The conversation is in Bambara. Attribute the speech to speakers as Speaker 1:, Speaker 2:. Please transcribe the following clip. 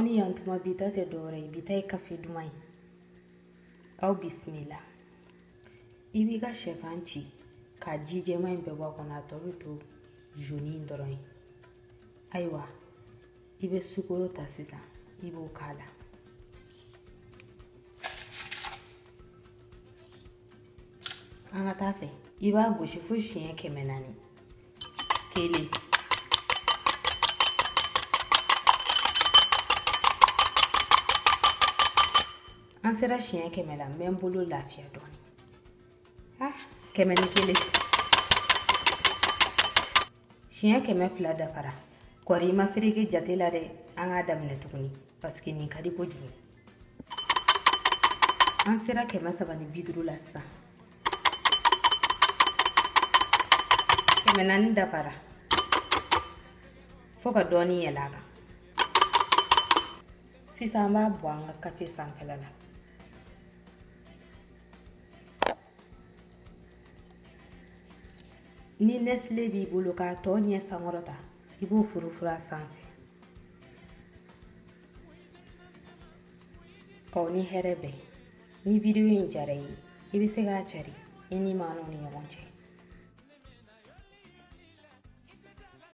Speaker 1: Aw ni yan tuma, bi ta tɛ dɔwɛrɛ ye, bi ta ye kafe duman ye. Aw bisimila. I b'i ka sɛfan ci ka ji jɛman in bɛɛ bɔ a kɔnɔ, a tɔ bɛ to jaune in dɔrɔn ye. Ayiwa, i bɛ sukaro ta sisan, i b'o k'a la. An ka taa fɛ. I b'a gosi fo siɲɛ 400. 1, an sera siɲɛ 100 la, n bɛ n bolo lafiya dɔɔni. 101, siɲɛ 200 dafara. Kɔri i ma fereke jate la dɛ, an k'a daminɛ tuguni parce que nin ka di kojugu. An sera 350 la sisan. 400 dafara, fo ka dɔɔni yɛlɛ a kan. Sisan an b'a bɔ an ka kafe sanfɛla la. Ni Nestlé b'i bolo k'a tɔ ɲɛ sankɔrɔta, i b'o furufuru a sanfɛ. K'aw ni hɛrɛ bɛn. Ni vidéo in diyara i ye, i bɛ se k'a cari i ni maa ni ɲɔgɔn cɛ.